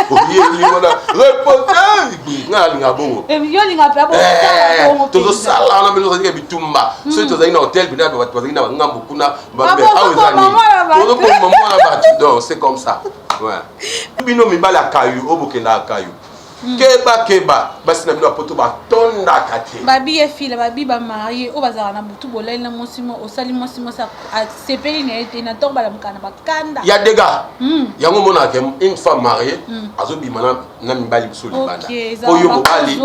Oyeli wana repose nga nalinga bongo. Tozosala wana mpe tozalaki bitumba. Soki tozalaki na hotel mpena bato bazalaki na bangambo kuna awa eza nini? Tozoboma mwana bato. Donc c'est comme ça. Ouais. Bino mibali ya kayu oyo bokendaka kayu. Keba keba basi na bino ya poto batondaka te. Babi ye fila babi ba marie oyo bazalaka na butu bolali na mwasi mo osali mwasi mwasi asepeli na ye te na ntongo balamukaka na bakanda ya dega. Yango omonaka ke une femme mariée azobima na, na mibali mosusu libanda. Po yo mobali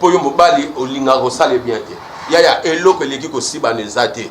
po yo mobali olingaka kosala bien te. Yaya eloko eleki kosibana eza te.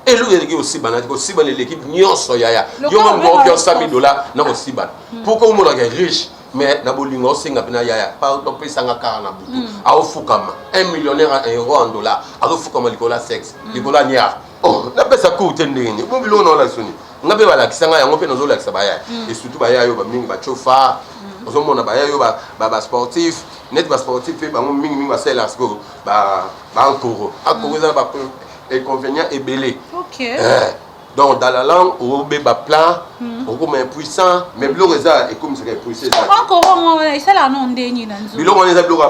Eloko eleki kosibana te, kosibana eleki nyonso yaya. Yo moko oki 100 000 dollars na kosibana. Pourquoi omonaka riche mais na bolingo osenga mpena yaya pardon pesanga kaka na butu. Aofukama un millionnaire en euro en dollar azofukama likolo ya sexe, likolo ya niar. Oh, napesa cour te ndenge nini bo biloko naolakisa nini nga mpe balakisa nga yango mpe nazolakisa bayaya et surtout bayaya oyo bamingi bachofa ozomona bayaya oyo basportif neti basportif mpe bango mingimingi basalelaka sikoyo baankoro ankoro eza na ba inconvénient ebele. Donc dans la langue obeba plan, okoma impuissant, mais biloko eza ekomisaka impuissant eza biloko wana eza biloko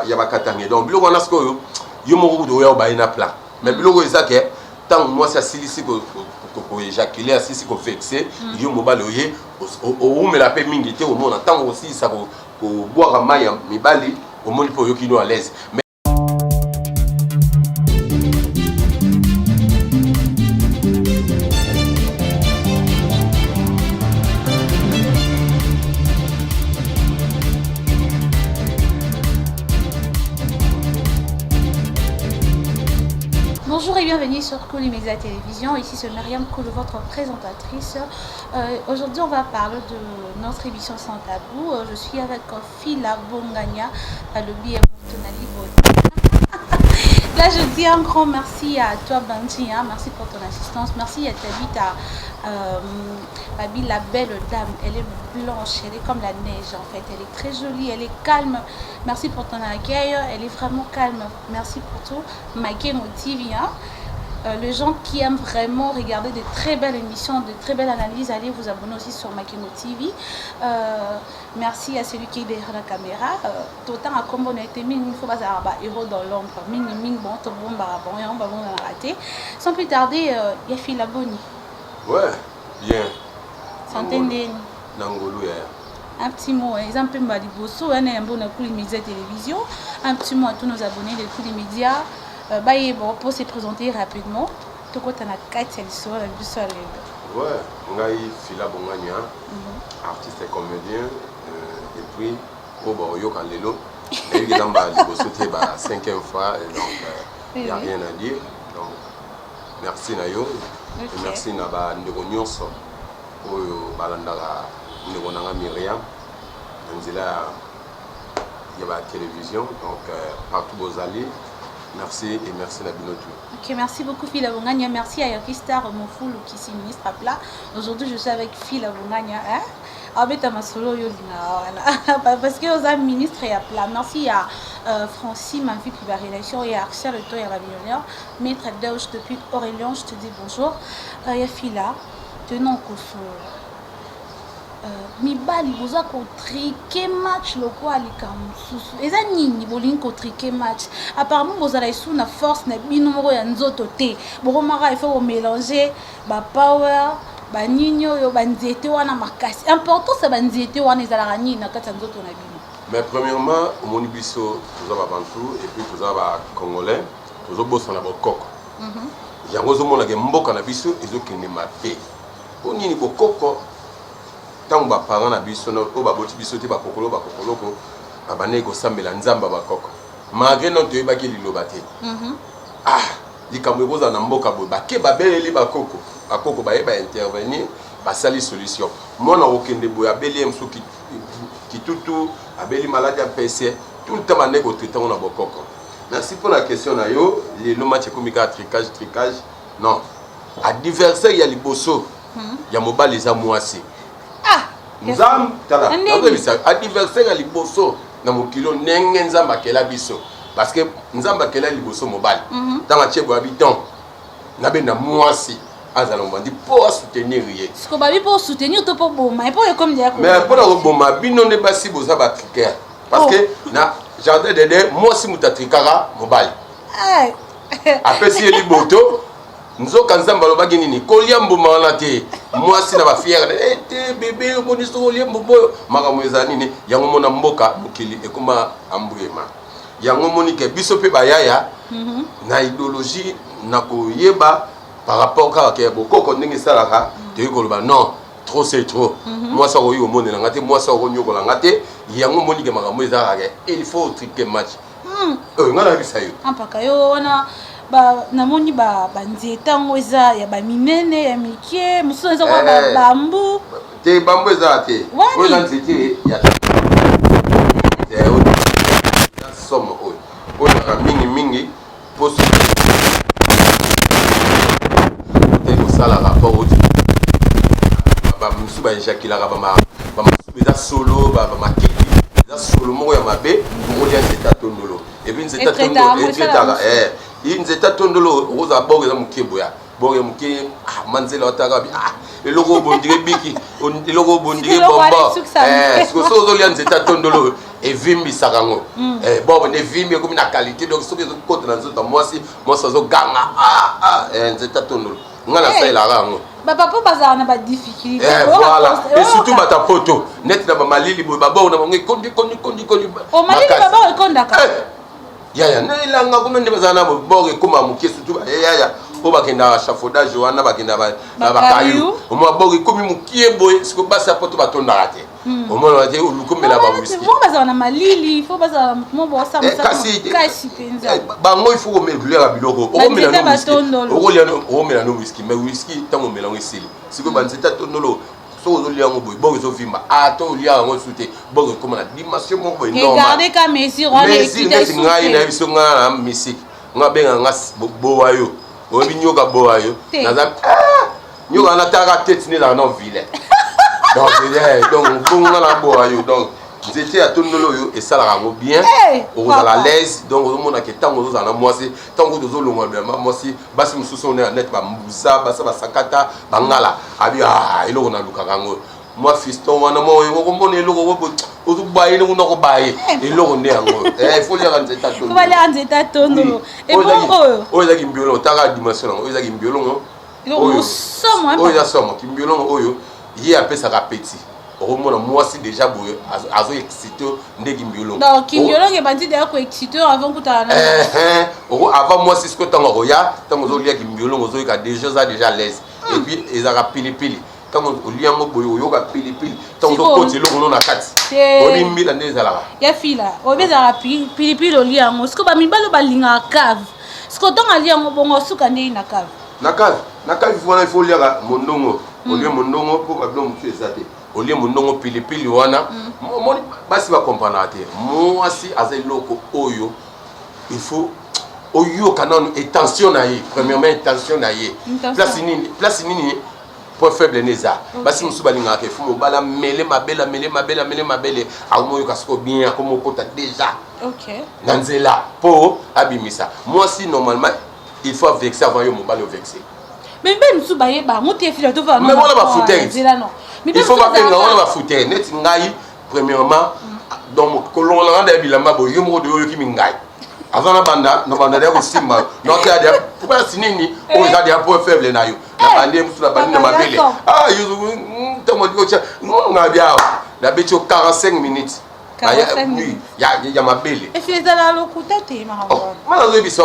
ya bakatange. Donc biloko wana sikoyo yo moko kutu oya obaye na plan, mais biloko eza ke ntango mwasi asilisi koéjaculer, asilisi kovexe yo mobali, oye owumela mpe mingi te, omona ntango osilisa kobwaka mai ya mibali, omoni mpe oyoki no à l'aise. Bonjour et bienvenue sur Kouli Media Télévision. Ici c'est Myriam Koulou, votre présentatrice. Aujourd'hui on va parler de notre émission Sans Tabou. Je suis avec Fila Bongania, Balobi et Tonali. Là je dis un grand merci à toi Banji, hein. Merci pour ton assistance. Merci à Tabita, Babi, la belle dame. Elle est blanche, elle est comme la neige en fait. Elle est très jolie, elle est calme. Merci pour ton accueil, elle est vraiment calme. Merci pour tout. Makengo TV, hein. Les gens qui aiment vraiment regarder de très belles émissions, de très belles analyses, allez vous abonner aussi sur Makengo TV. Merci à celui qui est derrière la caméra. Tout à comme on a été mis, il faut pas avoir héros dans l'ombre. Mingi mingi bon, tout bon bah bon, on va bon rater. Sans plus tarder, ya Fila boni. Ouais, bien. Santé ndeni. Nangolu ya. Un petit mot, ils ont un peu maliboso, hein, un bon coup les médias télévision. Un petit mot à tous nos abonnés de tous les médias. Bah, bon, pour se présenter rapidement. Tout côté na kati ya lisolo na biso ya lelo. Ouais, ngai Fila Bongania, artiste et comédien, et puis oyo baoyoka lelo nayebi eza mbala liboso te, ba cinquième fois, et donc il y a rien à dire. Donc merci na yo et merci na bandeko nyonso oyo balandaka ndeko na nga Myriam na nzela ya ba télévision. Donc partout bozali, merci et merci na bino tout. Ok, merci beaucoup Fila Bongania. Merci à Yoki Star Mofoulou qui est ministre à plat. Aujourd'hui, je suis avec Fila Bongania. Hein? Abeta masolo yo linga voilà. Parce que oza ministre ya plat. Merci à Francis Mavi puis la relation et à Axel le ya millionnaire. Maître Dauch depuis Aurélien, je te dis bonjour. Ya Fila, tenons koso. Mibali boza kotriquer match lokola likambo mosusu eza nini? Bolingi kotriquer match, apparemment bozala esu na force na bino moko ya nzoto te, bokomaka il faut komélanger bapower banini oyo banzete wana makasi. Importance ya banzete wana ezalaka nini na kati ya nzoto na bino? Mais premièrement, omoni biso toza babantu et puis toza bacongolais, tozobosana bokoko. Yango ozomonaka mboka na biso ezokende mabe. Mpo nini? Bokoko, ntango baparent na biso oyo baboti biso te, bakokolo bakokoloko babandaki kosambela nzambe ya bakoko, malgré non toyebaki liloba te. Ah, likambo ekozala na mboka boye, bake babeleli bakoko, bakoko baye baintervenir, basali solution. Mwana kokende boye, abeli ye mosusu kitutu, abeli maladi ya pese, tout le temps bandeki kotraiter yango na bokoko. Merci mpo na question na yo. Lelo match ekomi kaka tricage, tricage. Non, adversaire ya liboso ya mobali eza mwasi. Nzambe, tala, nakoyebisa, adversaire ya liboso na mokili oyo, ndenge Nzambe akela biso, parce que Nzambe akela liboso mobali. Ntango atie boye, abiton nabenda mwasi. Azala mobandi mpo asoutenir ye. Siko babi mpo soutenir to mpo boma epo ekomi deya. Mais mpo na koboma, bino nde basi boza batriqueur, parce que na jardin d'Eden, mwasi moto atrikaka mobali, apesi ye liboto. Nzoka Nzambe alobaki nini? Kolia mbuma wana te. Mwasi na bafiere te, bebe, omoni, soki olie mbuma oyo, makambo ezala nini? Yango mona mboka mokili ekoma ambuyema. Yango omoni ke biso mpe bayaya na idéologie na koyeba par rapport kaka ke bokoko ndenge esalaka, toyei koloba non, trop c'est trop. Mwasi akoki komonela nga te, mwasi akokonyokola nga te. Yango omoni ke makambo eza kaka il faut triquer match. Nga nayebisa yo. Ampaka yo wana, namoni banzete yango eza ya baminene, ya mike, mosusu eza kwa bambu. Te, bambu eza te. Oyo eza nzete ya somo oyo oyo ezaka mingimingi mpo te kosala rapport oti bamosusu baejaculaka, bamasusu eza solo, bamakiki eza solo moko ya mabe. Okolia nzete ya tondolo, et puis nzete etretaka nzete ya tondolo. Okozala bor eza moke boya, bor ya moke, manzela otaka bi eloko oyo bondire biki, eloko oyo bondire bombo. Sikoyo ozolia nzete ya tondolo, evimbisaka yango bon, nde evimbi, ekomi na qualité. Donc soki ezokota na nzoto ya mwasi, mwasi azoganga. Nzete ya tondolo, nga nasalelaka yango. Bapapa bazala na badifficulté. Voilà, et surtout bato ya poto, neti na bamalili boye, babor na bango ekondi kondi kondi kondi. Malili, babor ekondaka. Yaya, na elanga kuna nde bazala na bor ekóma moke, surtout yaya mpo bakendaka échafaudage wana, bakendaka bakayu, omwa bor ekomi mokie boye. Siko basi ya poto batondaka te, omona te, oluki omela bawhisky. Bazala na malili, fo bazala mo bosakasi mpenza. Bango il faut komeliaka biloko, okomela no whisky, mais whisky ntango omela yango esili. Sikoyo banzete ya tondolo, soki ozolia yango boye, bor ezovimba. Ata olia yango su te, bor ekóma na dimension moko boye. Normal, neti ngai nayebi so ngai na mystique, ngai abengaka nga bowa. Yo oyebi nyoka bowa? Yo naza nyoka wana, talaka tete nde ezalaka no vilain. Donc bongo nga na bowa yo. Donc nzete ya tondolo oyo esalaka yango bien, okozala à l'aise. Donc ozomonaka ntango ozozala na mwasi, ntango kutu ozolongwa bilamba mwasi, basi mosusu oyo neti bambuza, basi basakata bangala abi eloko nalukaka yango, mwa fiston wana, mwa oyo okomona eloko ozobaye ndenge kuna kobaye eloko nde yango. Il faut liaka nzete ya tondolo. Nzete ya tondolo. Oyo ezaki mbiolongo, taka dimension yango. Oyo ezaki mbiolongo, oyo eza somo. Kimbiolongo oyo ye apesaka appétit. Okomona mwasi déjà boye azo excite nde kimbiolongo. Donc kimbiolongo ebandi deya koexcite avant kutana na avant mwasi. Siko ntango akoya, ntango ozolia kimbiolongo, ozoyoka déjà, oza déjà à l'aise. Et puis ezalaka pilipili. Ntango olia yango boye, oyoka pilipili ntango ozokota eloko no na kati. Oyebi mbila nde ezalaka. Ya fila, oyebi ezalaka pilipili, olia yango. Siko bamibali oyo balingaka cave, siko ntango alia yango bongo, osuka ndenge na cave. Na cave, na cave wana, il faut oliaka mondongo. Olie mondongo mpo babilo mosusu eza te. Olie mondongo, pilipili wana. Omoni, basi bakompanaka te. Mwasi aza eloko oyo il faut oyoka nanu intention na ye. Premièrement, intention na ye, place nini, place nini point faible ne eza. Basi mosusu balingaka efu mobali amele mabele, amele mabele, amele mabele, akomoyoka siko bien, akomokota déjà na nzela mpo abimisa. Mwasi normalement il faut avexe avant yo mobali ovexe. Mais mpe mosusu bayeba yango te, fila. Mais wana bafutere, il faut babenga wana bafutere. Neti ngai, premièrement, donc kolongola nga nda ya bilamba boye, yo moko de oyoki mingai avant na banda, na banda deya kosimba note ya place nini oyo eza deya point faible na yo. Na bandi ye mosusu, na bandi na mabele. Yo ntango otya nga bia, nabeti yo 45 minutes ya mabele. Ezala lokuta te. Nga nazoyebisa,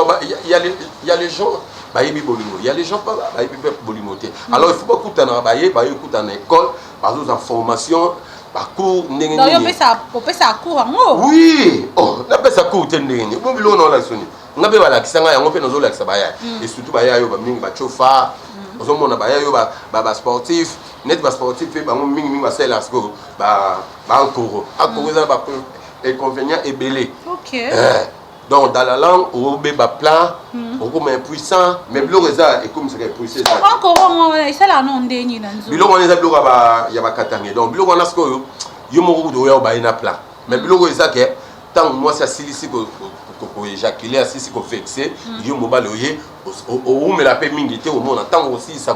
ya les gens bayebi bolingo, ya les gens bayebi mpe bolingo te. Alors il faut bakutanaka, baye bayekutana na école, bazozwa formation, bacours ndenge nini. Opesa cours yango? Oui, oh, napesa cours te. Ndenge nini bo biloko na olakisa nini? Nga mpe balakisa ngai yango, mpe nazolakisa baya, et surtout baya yo bamingi bachofa. Ozomona baya yo basportif, neti basportif mpe bango mingimingi basalelaka sikoyo baankoro. Ankoro eza na bainconvénient ebele. Donc dans la langue obeba plan, okoma impuissant. Mais biloko eza ekomisaka impuissant. Esalaka no ndenge na nzoto? Biloko wana eza biloko ya bakatange. Donc biloko wana sikoyo, yo moko kutu oya obaye na plan. Mais biloko eza ke ntango mwasi asilisi koéjaculer, asilisi kovexe, yo mobali oye. Owumela mpe mingi te, omona ntango osilisa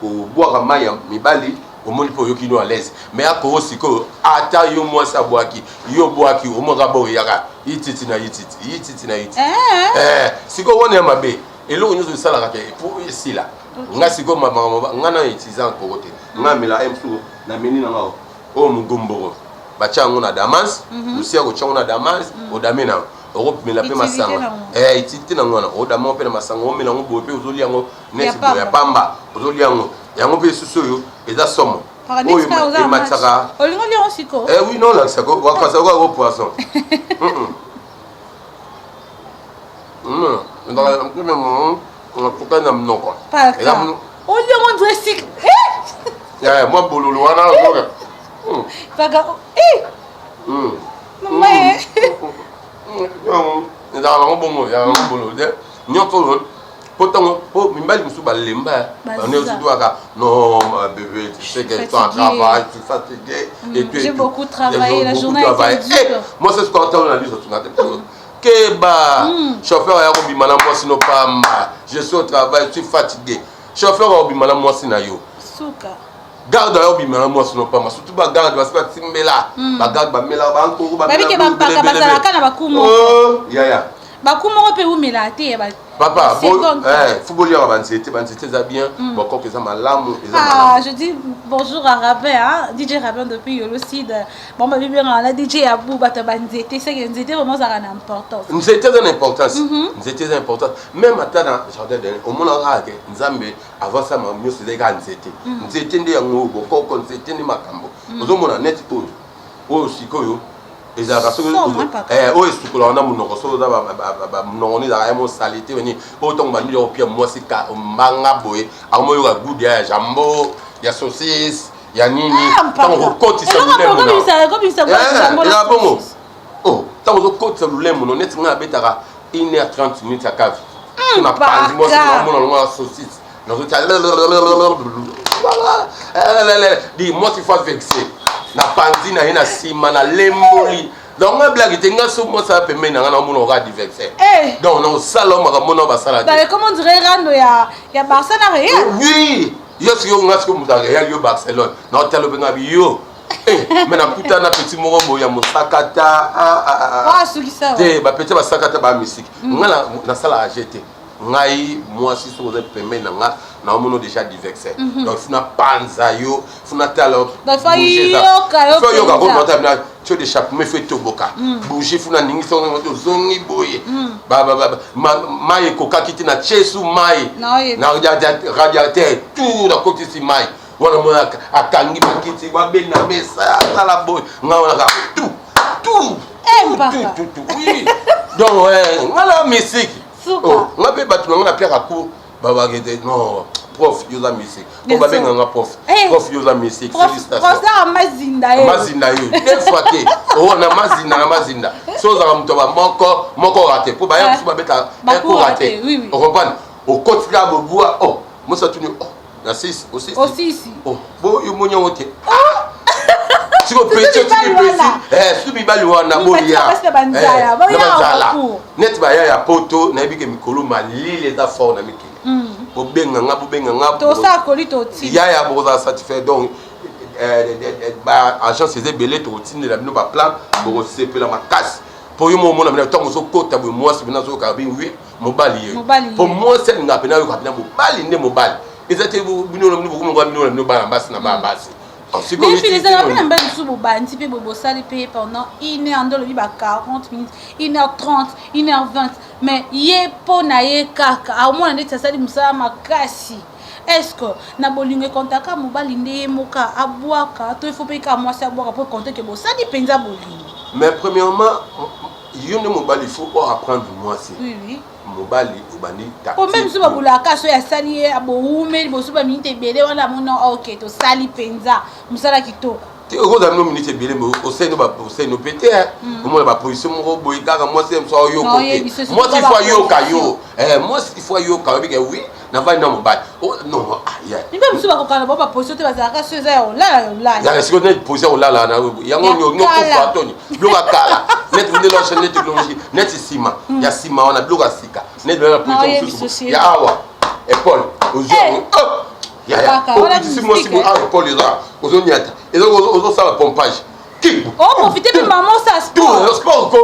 kobwaka mai ya mibali, omoni mpe oyoki no à l'aise. Mais akoko sikoyo, ata yo mwasi abwaki, yo bwaki, omonaka bo eyaka yititi na yititi, yititi na yititi. Sikoyo wana ya mabe. Eloko nyonso esalaka te po esila. Nga sikoyo, nga na utiliser ankoko te. Nga amela msu nameli nanga oyo mogomboro, batia yango na damas, osia kotia yango na damas, odame na okomela mpe masanga, utilité nango wana, odama mpe na masanga, omela yango boye mpe ozolia yango neti boye ya pamba, ozolia yango. Yango mpe lisusu oyo eza somo, oyo ematisaka. Olingo liango siko? Oui, non, olakisaka wakasa ko poisson. Ezalaka na monoko. Oliango ndre sik. Mwa bololo wana. Paka. Mama. Ezalaka nango bongo, ezalaka nango bololo te nyonso oyo, po ntango po mibali mosusu balemba banezudwaka: "Non, ma bébé, tu sais que toi travail, tu fatigué et tout." J'ai beaucoup travaillé, la journée a été dure. Moi, c'est ce qu'on attend na biso tunga te. Keba, chauffeur aya kobima na mwasi no pamba: "Je suis au travail, je suis fatigué." Chauffeur akobima na mwasi na yo. Suka. Garde ayo obima na mwasi no pamba, surtout bagarde basi batimbela, bagarde bamelaka bankoko. Babike bampaka bazalaka na bakumo. Yaya. Baku moko mpe umela te. Papa, faut boliaka banzete. Banzete eza bien, bakoko eza malamu, eza. Ah, je dis bonjour à Rabin, hein? DJ Rabin depuis Yolocide. Bon, bah, bien, na DJ Abou, bato banzete, c'est que nzete vraiment ça na importance. Nzete eza na importance, nzete eza importance. Même ata na jardin d'Eden, omonaka kaka ke Nzambe avant sama nyonso ezali kaka nzete. Nzete nde yango, bokoko, nzete nde makambo. Ozomona neti oyo, oyo sikoyo ezalaka soki oyo esukolaka na monoko, soki oza monoko no ezalaka ya mosali te. Ni oyo ntango bandi opia mwasi mbanga boye, akomoyoka goût ya jambon, ya saucisse, ya nini. Ntango okotisa lolemo, eza bongo. Ntango ozokotisa lolemo no, neti ngai abetaka 1 heure 30 minutes ya cave na panzi mwasi, namona longo ya saucisse, nazotia di mwasi faut vexé na panzi na ye na nsima, nalemboli. Donc nga blague te, nga so mwasi aya pembeni na nga, naomona oka adversaire. Donc naosala o makambo na basala te. Comment on dirait rando ya Barça na Real. Oui, yo sikoyo, nga sikoyo moto ya Real, yo Barcelone, naotala obenga bi yo. Mais nakutana petit moko boye ya mosakata te, bapeti basakata bamisiki. Nga nasalaka je te. Ngai mwasi soki oza pembeni na nga, naomona déjà diversaire. Donc funa panza yo, funa tala yoka. Komata tuyau d'échappement, faut etoboka, bougie funa ningisa, ozongi boye, mai ekokaki te, na tie su mai na radiateur, tout nakotisi mai wana. Mona akangi bakiti, babenda mesa, asala boye, ngai wana kaka tout, tout, tout, tout. Oui, donc nga na mystique, nga mpe bato na nga na piaka cour babaki te: "Non, prof, yo oza mystique." Po babenganga prof. "Prof, yo oza mystique, félicitation." Mazinda ye. Mazinda yo deux fois te, oyo na mazinda, na mazinda. So ozalaka moto ba moko moko rate, po baya mosusu babeta un coup rate, ocomprendre? Okoti kaka bobwa, oh, mosa tuni, oh, na sisi osisi. Osisi. Oh, bo yo moni yango te. Siko peti otiki pesi soki mibali wana boya na banzala neti baya ya poto, nayebi ke mikolo malili eza fort na mikili. Bobenga nga, bobenga nga. Tosakoli, toti. Yaya, bokozala satisfait. Donc baagence eza ebele, tokotindela bino baplan, bokosepela makasi. Mpo yo mo omona bino, ntango ozokota boye, mwasi mpena azoyoka bi wi mobali ye. Mpo mwasi alingaka mpena ayoka mpena mobali nde mobali. Eza te bino na bino bokomonga bino na bino bana basi na bana basi. Ezalaka mpe na mibali mosusu, bobandi mpe bosali mpe pendant une heure, nde olobi ba 40 minutes, 1 heure 30, 1 heure 20, mais ye mpo na ye kaka aomona ndeti asali mosala makasi. Est ce que na bolingo ekontaka mobali nde ye moka abwaka, to ifo mpe kaka mwasi abwaka mpo ekonte ke bosali mpenza bolingo? Mais premièrement, yo nde mobali, il faut apprendre mwasi. Oui. Mobali obandi. Po mpe mosusu babulaka so asali ye abowumeli bosu baminute ebele wana, amona ok, tosali mpenza mosala kitoko. Te, okozala bino minute ebele, osali no pe te. Omona baposition moko boye kaka, mwasi mosu ayoka te. Mwasi faut ayoka yo, mwasi faut ayoka, oyebike oui, navandi na mobali. Non. Mpe mosusu bakokana bao baposition te, bazalaka so eza ya kolala, ya olala. Sikoyo neti position ya kolala yango nyokufa toni biloko ya kala, neti nde launch, neti technologie, neti nsima ya nsima wana, biloko ya sika. Neti na position mosusu ya awa épaule ozwi yango, yaya, okitisi mwasi boye awa, épaule eza, ozoniata, ozosala pompage. Oprofite mpe mama osala sport. Sport ko,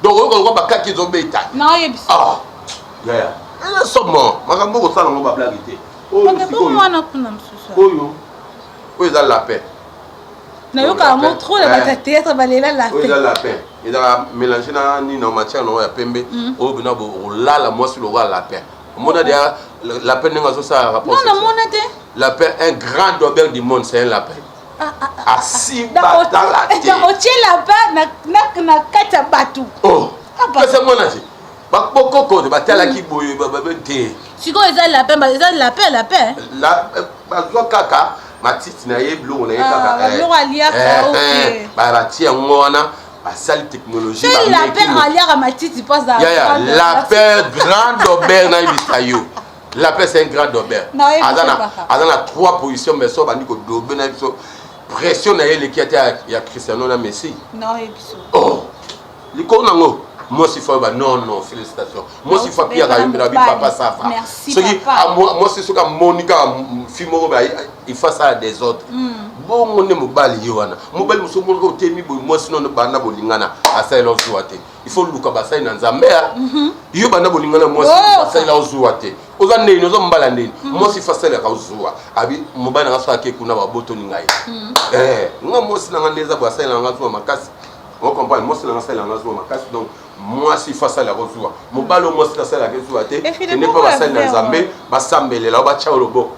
donc oyoka lokwa bakaki ezobeta. Nayebisa. Yaya, eza somo, makambo okosala yango bablague te. Mwana kuna mosusu. Oyo eza lapin. Nayoka yango trop na bato ya théâtre, balela lapin. Oyo eza lapin, ezalaka mélange na nini, na matière nango ya pembe. Oyo bina kolala mwasi lokola lapin. Omona deya lapin ndenge azosala rapport? Non, namona te. Lapin, un grand dobeur du monde, c'est un lapin. Asimba tala te. Otie lapin na kati ya bato? Pesa mwana te, bakokoko batalaki boye te. Sikoyo eza lapin, eza lapin, lapin. Bazwa kaka matiti na ye, biloko na ye kaka. Biloko aliaka. Batie yango wana, basali technologie. Lapin aliaka matiti mpo Yaya, lapin grand dobeur, nayebisa yo, lapin c'est un grand dobeur. Aza na trois positions, mais so bandi kodobe na biso, pression na ye eleki ate ya Cristiano na Messi. Oh, likolo nango mwasi fa ba non non, félicitation, mwasi fa piaka yo mpena bi papa safa. Soki mwasi, soki amoni kaka fi moko, il faut asala désordre. Bongo nde mobali ye wana, mobali mosusu omonaka otemi boye, mwasi nono banda bolingana asalela ozuwa te. Il faut luka basali na Nzambe. Ya yo, banda bolingana, mwasi asalela ozuwa te. Oza ndeni, oza mobala ndeni, mwasi fa asalelaka ozuwa. Abi mobali nanga so ake kuna, babotoli ngai. Nga mwasi nanga nde eza boye, asalela nga zuwa makasi. Ocomprendre? Mwasi nanga asalela nga zuwa makasi. Donc mwasi fa asalelaka ozuwa, mobali oyo mwasi asalelaka ezuwa te, kende mpa basali na Nzambe, basambelela o batya loboko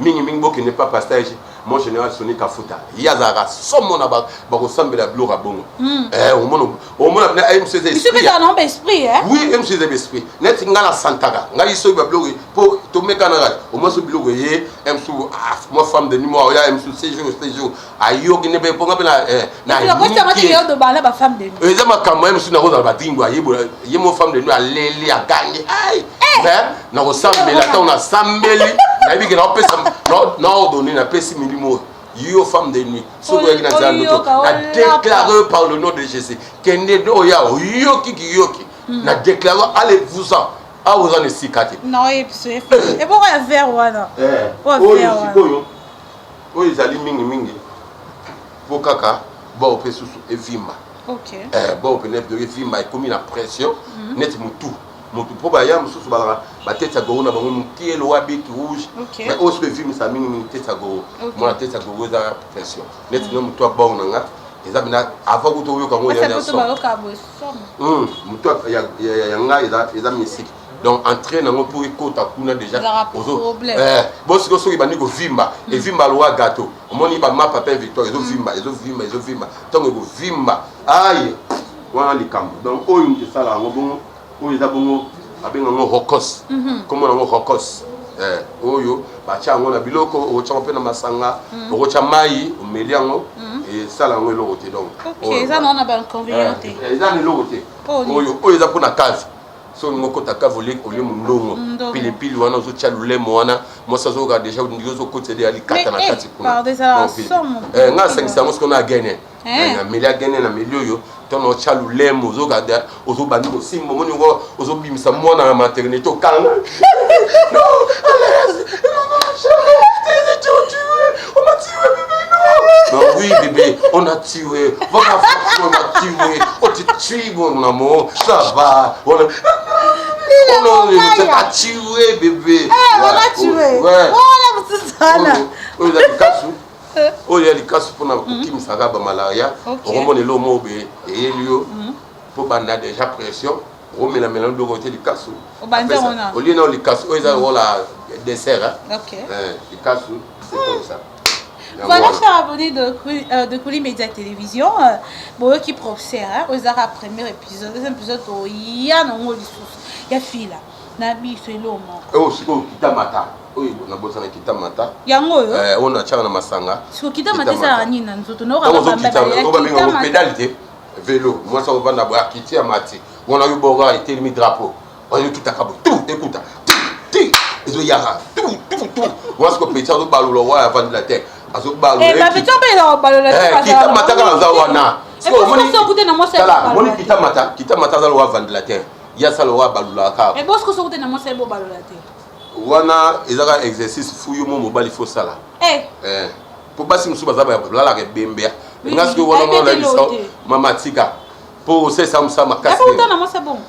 mingimingi. Bokende mpa pasteur mon général Soni Kafuta, ye azalaka somo na bakosambela biloko ya bongo. Omona mc eza esprit. Oui, mc eza esprit. Neti ngai nasantaka ngai soki babiloko mpo tomekana kaka, omoi so biloko ye mc, mwa femme de nuit moko oya mc séjour séjour, ayoki nde mpe mponga mpe. Eza makambo ya mosusu, nakozala badingo ayebola ye mo femme de nuit aleli, agangi ai, mais nakosambela. Ntango nasambeli, nayebi ke naopesa, naordonne, napesi milimo oyo: yo femme de nuit, soki oyaki na nzela ndoto, na déclare par le nom de Jésus, kende oya oyoki kiyoki, na déclare, allez vous en awa, oza na esika te. Eboko ya vert wana? Oyo sikoyo, oyo ezali mingimingi mpo kaka bor mpe susu evimba. Bor pene evimba, ekomi na pression neti motu motu, mpo baya mosusu balaka batete ya goro na bango mokie lowa bic rouge. Mais oyo soki evimbisa mingimingi tete ya goro, mwana tete ya goro eza pression neti nga motu ya bor na nga eza bina avant kuta oyoka yango. Motu ya nga eza mystique, donc entrée nango mpo ekota kuna déjà. Bo sikoyo soki ebandi kovimba, evimba lowa gâteau. Omoni bamapa pain Victoire, ezovimba, ezovimba, ezovimba. Ntango ekovimba, aye wana likambo. Donc oyo moto esala yango bongo, oyo eza bongo, babenga yango rocos, kombo nango rocos. Oyo batya yango na biloko, okotya yango mpe na masanga, okotya mai, omeli yango, esala yango eloko te. Donc eza na eloko te. Oyo eza mpona cave. So olingi okota cave, olie mondongo, pilipili wana, ozotya lolemo wana, mwasi azoyoka déjà ndiki ozokotisa ya likata na kati kuna. Nga asangisa yango sikoyo na agene, nameli agene, nameli oyo. Ntango otya lolemo, ozoyoka ozobandi kosimba, omoni ngo ozobimisa mwana na maternité, okanga: non, on m'a tué bébé, non non, oui bébé, on a tué, on a tué, on te tue mon amour, ça va, on a Oh non, on a tué bébé. Eh, on a tué. Ouais. Voilà, mosusu. Oyo eza likasu, oyo ya likasu mpona kokimisaka bamalaria. Okomona eloko moko boye eyeli yo mpo banda déjà pression, okomelamela biloko te, likasu olie nao. Likasu oyo eza lokola dessert, likasu, c'est comme ça. Voilà, chers abonnés de Kouli Média Télévision, boyoki professeur, hein, ozaka premier épisode, deuxième épisode, oya nango lisusu ya fila na biso eloko moko. Oyo sikoyo kita mata, oyo nabosana, kita mata. Yango oyo? Oyo natiaka na masanga. Siko kita mata esalaka nini na nzoto? Babengango pédale te, vélo. Mwasi akovanda boye, akiti, ya mati wana, oyo bongo etelemi drapeau oyo, ekitaka boye, tu ekuta ti ti, ezoyaka tu tu tu. Wana siko petit azobalola, waya avandela te, azobalola. Kita mata kaka, naza wana. Moni kita mata, kita mata aza lowa ventilateur. Ye asala oyo abalulaka kaka. Mais bosiko soki te na mwasi ayebi obalola te. Wana eza kaka exercice fu yo mo mobali fo osala. Eh. Eh. Po basi mosusu baza balalaka ebembe. Nga sikoyo wana mwana nayebisa mama tika po osalisa mosala makasi. Yabi na mwasi bongo.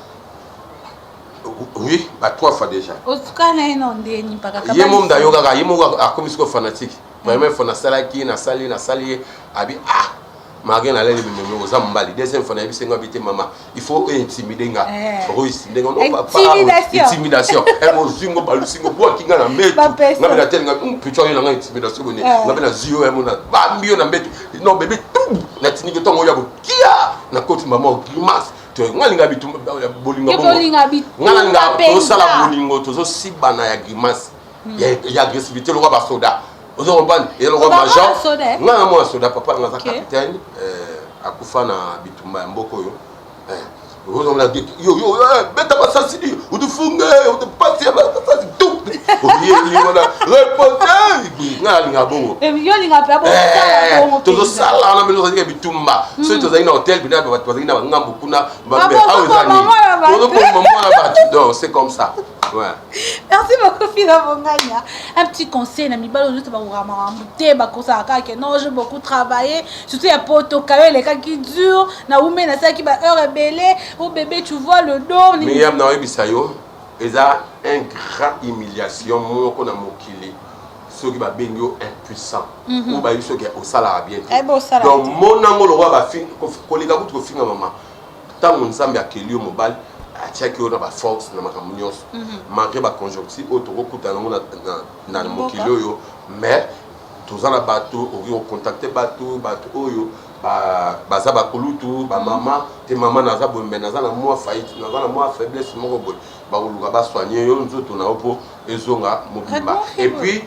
Oui, ba trois fois déjà. Osuka na ye na ndeni mpaka. Ye mo mda yo kaka ye moko akomi sikoyo fanatique. Première fois nasalaki ye nasali nasali ye abi ah malgré naleli bimemi oza mobali. Deuxième fois nayebisi nga bi te mama il faut intimider nga. Eh. Okointimider nga non papa. Intimidation. Intimidation. Eh mozwi ngo balusi ngo bwaki nga na mbetu. Bapesa. Nga mpe nateli nga putain oyo na nga intimidation boni. Eh. Nga mpe nazwi yo yango na bambi yo na mbetu. Non bébé tout natindiki ntango oyo ya kokia nakoti mama grimace. To nga linga bitumba bolingo Yo bongo. bolinga bitumba Nga nalinga mpenza. tosala bolingo tozosibana ya grimace. Ya agressivité lokola basoda. Ozo comprendre? Eza lokola Oza major. mwana soda, eh? Nga na mwana soda papa nga aza Ok. capitaine akufa na bitumba ya mboka oyo. Ozomona yo yo beta masasi di utufunge utupasi ya masasi tout. Oyeli wana reporter nga nalinga bongo. Yo olinga mpe bosala bongo mpenza. Tozosala wana mpe tozalaki bitumba soki tozalaki na hotel bina bato bazalaki na bangambo kuna Ba- awa eza nini? bozokoma mwana bato. Tozokoma mwana bato donc c'est comme ça ouais. Merci beaucoup Fila Bonganya. Un petit conseil na mibali oyo nyonso bakokaka makambo te bakosaka kaka ke non j'ai beaucoup travaillé surtout ya poto kayo elekaki dur na wume nasalaki ba heure ebele o bébé tu vois le dos Miriam naoyebisa yo eza un grand humiliation moko na mokili soki babengi yo impuissant ou bayebi soki osalaka bien te Eh, bosalaka donc te. monango lokola koleka kutu kofinga mama ntango Nzambe akeli yo mobali atiaki yo na baforce na makambo nyonso malgré baconjoncture oyo tokokutana yango na Mboka. mokili oyo, mais toza na bato okoki kocontacter bato bato oyo baza bakulutu bamama te. Mama, naza boye me naza na mwa faillite, naza na mwa faiblesse moko boye, bakoluka basoigne yo nzoto na yo mpo ezonga mobimba. Vraiment, Et puis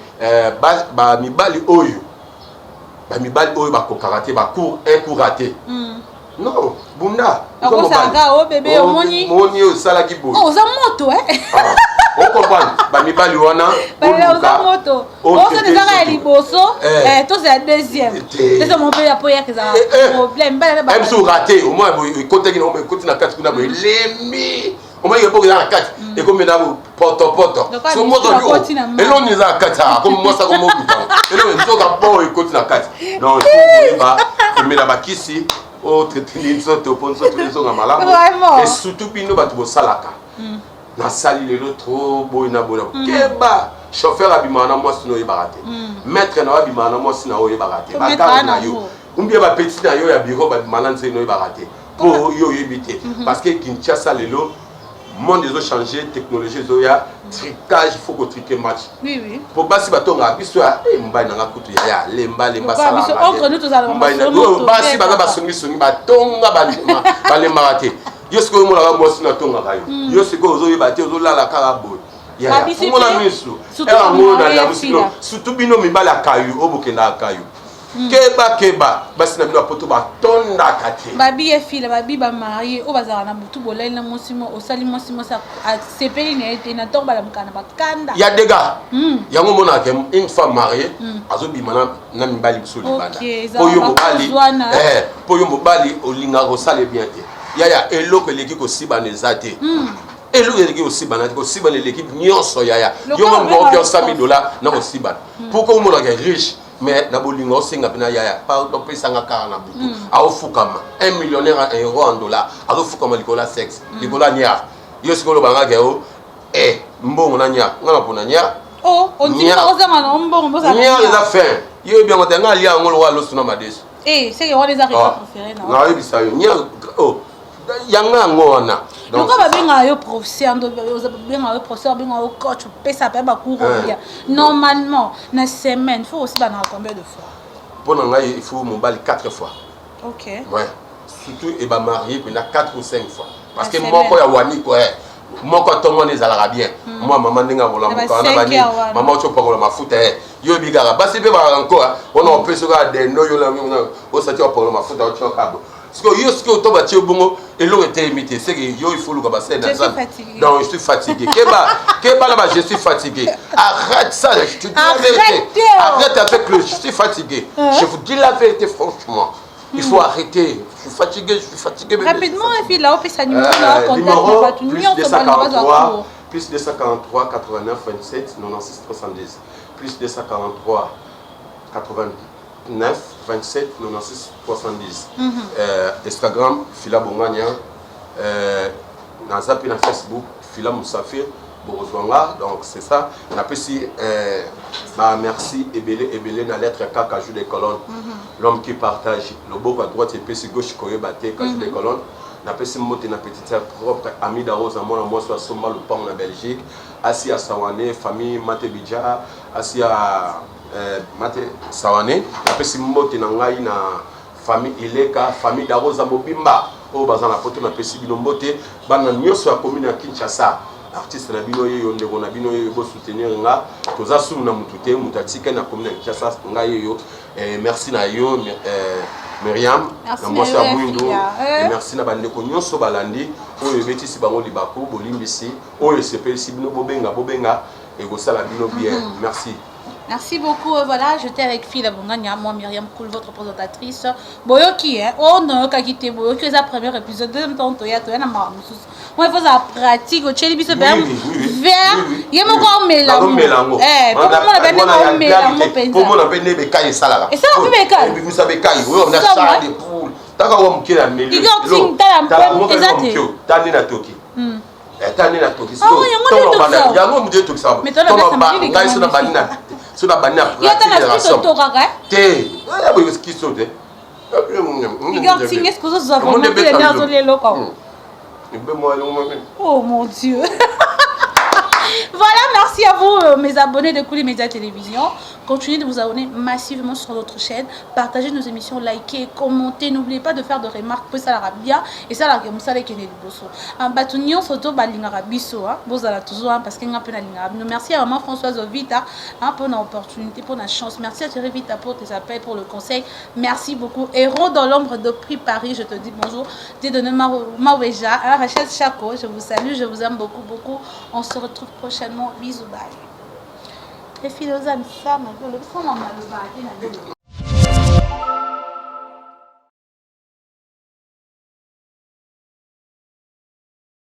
bamibali oyo bakokaka te bacour un coup raté non bunda. Akosaka, oh, bébé, omoni. Moni oyo osalaki boye. Oh, oza moto eh. Ocomprendre bamibali wana. Oza moto osana ezaka ya liboso, tozala deuxième. Te. Deuxième mpe ya po yaka ezala problème bana. Biso raté au moins boye ekotaki na ekoti na kati kuna boye elembi omoni eboki eza na kati ekomi na potopoto. Lokola So misu moto bakoti na mai. Eloni eza na kati akomi mwasi akomoluka eloko nzoka bon ekoti na kati. Donc il faut koyeba komela bakisi otraiteni nzoto mpo nzoto ezonga malamu. Vraiment. Et surtout bino bato bosalaka nasali lelo trop boye na boye na keba chauffeur abimaka na mwasi na oyebaka te, maître na yo abimaka na mwasi na yo oyebaka te. To maître Bagarde wana na yo yango. umbie bapeti na yo ya bureau babima na nzela oyebaka te mpo yo oyebi te parce que Kinshasa lelo monde ezochange, technologie ezoya, trucage, faut kotriquer match oui po basi batongaka biso ya mobali nanga kutu yaya lemba lemba. Lokola biso, entre nous, tozalaka masolo moto Basi te, baza papa. basongisongi batonga balembaka te. Yo sikoyo omonaka mwasi natongaka yo, yo sikoyo ozoyeba te, ozolala kaka boye. Yaya, Babisi fungola te, miso. surtout Yango bamari nalamusi ya bino surtout bino mibali ya kayu oyo bokendaka kayu, keba keba basi na bino ya poto batondaka te. Babi efila babi bamarie oyo bazalaka na butu bolali na mwasi mo osali mwasi mwasi asepeli na ye te na ntongo balamukaka na bakanda. Ya dega yango omonaka une femme mariée azobima na mibali mosusu libanda. Ok, Po yo ezalaka mobali bakozwana. Po yo mobali olingaka kosala bien te. Yaya, eloko eleki kosibana eza te, eloko eleki kosibana te, kosibana eleki nyonso yaya. Lokola Yo moko obengaka opia 100 000 force. Dollar na kosibana pourquoi omonaka riche mais na bolingo osenga mpena yaya pardon opesanga kaka na butu aofukama un millionnaire en euro en dollar azofukama likolo ya sexe, likolo ya niar. Yo sikoyo olobangaka yo mbongo na niar nga na mpona niar. Oh, ondimi ozanga na mbongo bozala. Niar eza fin yo oyebi yango te nga alia yango lokola loso na madeso. Eh, seke wana eza repas préféré na yo. Nayebisa yo niar oh, yanga yango wana. Donc, Lokola babengaka yo professeur ndo babengaka yo professeur, babengaka yo coach, opesa mpe bacours obia normalement na semaine faut aussi banaka combien de fois? Mpo na ngai il faut mobali 4 fois. Ouais, surtout e bamarie mpena 4 ou 5 fois parce que Na moko semaine. ya waniko moko ntongo wana ezalaka bien mwa mama ndenge akolamuka wana Na ba bani 5 heures wana. Mama oti opakola mafuta yo oyebi kaka basi mpe bakaka nko wana opesi kaka dendo yo osati opakola mafuta otioka bo sikoyo yo sikoyo to batie bongo eloko etelemi te seke yo il faut luka basele na Je suis Nzambe. Fatigué. Donc je suis fatigué, keba keba là-bas, je suis fatigué, arrête ça, je te dis la vérité. Arrêtez, oh. Arrête avec le je suis fatigué. Je vous dis la vérité franchement. Il faut arrêter. Je suis fatigué, je suis fatigué. Bébé, je suis Rapidement. fatigué. Fila, opesa numéro na contact na bato plus nyonso balinga bazwa 243 cours. Plus 243 89 27 96 310, plus 243 89 27 96 310. Instagram, Fila Bongania. Naza mpe na Facebook, Fila Musafir, bokozwa nga. Donc c'est ça. Napesi ba merci ebele ebele na lettre kaka Jus de Colonne, l'homme qui partage. Loboko à droite epesi, gauche koyeba te. Kaju de Colonne. Napesi mbote na petite sœur propre, Amida Rosa, mwana mwasi asomba lopango na Belgique, asi ya Sawane, famille Mate Bidja, asi ya Mate Sawane. Napesi mbote na ngai na famille Ileka, famille Darosa mobimba oyo baza na Poto. Napesi bino mbote, bana nyonso ya commune ya Kinshasa. Artiste na bino yeyo, ndeko na bino yeyo, bosoutenir nga. Toza sunu na mutu te, mutu atikali na commune ya Kinshasa, ngai yeyo. Merci na yo, Myriam. Merci. Na mwasi Na yo, ya mwindu. Fia. Merci na bandeko nyonso balandi. Oyo ebetisi bango libaku, bolimbisi. Oyo esepelisi bino, bobenga, bobenga, ekosala bino bien. Merci. Merci beaucoup. Voilà, j'étais avec Phila Bongania, moi Myriam Koul, votre présentatrice. Boyoki, hein. Oh non, kakite, Boyoki, c'est le premier épisode. Deuxième temps, toya, toya, na ma mususu. Moi, il faut ça pratique. Au tcheli biso ben vert. Ye moko omela. Nazomela yango. Eh, po mona ben omela yango penza. Po mona mpe nde bekai esalaka. Esalaka mpe bekai? Ebimisa bekai oyo na Somo, chair de poule. Taka wa moke na meli. Igor Ting, tala mpe eza te. Ta nde na toki. Ta nde na toki. Ah, yango nde etokisa. Yango moto etokisa. Mais tala besa malili ngai so na bandi na so na bandi na Yo ta na pratique ya suite somme. otokaka, eh? Te, ya boye kiso te. Igor Ting, est-ce que vous avez Yango nde vraiment les ebetaka nerfs biloko. eloko? Ebe mwa elongo mabe. Oh mon Dieu. Voilà, merci à vous, mes abonnés de Kouli Média Télévision. Continuez de vous abonner massivement sur notre chaîne. Partagez nos émissions, likez, commentez. N'oubliez pas de faire de remarques pour ça la bien. Et ça, la mosala ekende liboso. Bato nyonso to balingaka biso, hein. Bozala toujours, hein, parce que nga pe nalingaka bino. Merci à maman Françoise Vita, hein, pour l'opportunité, pour la chance. Merci à Thierry Vita pour tes appels, pour le conseil. Merci beaucoup. Héros dans l'ombre de Prix Paris, je te dis bonjour. Dieudonné Maweja, hein, Rachel Chako, je vous salue, je vous aime beaucoup, beaucoup. On se retrouve prochainement. Bisous, bye. Les philosophes, ça, ma gueule, ça, ma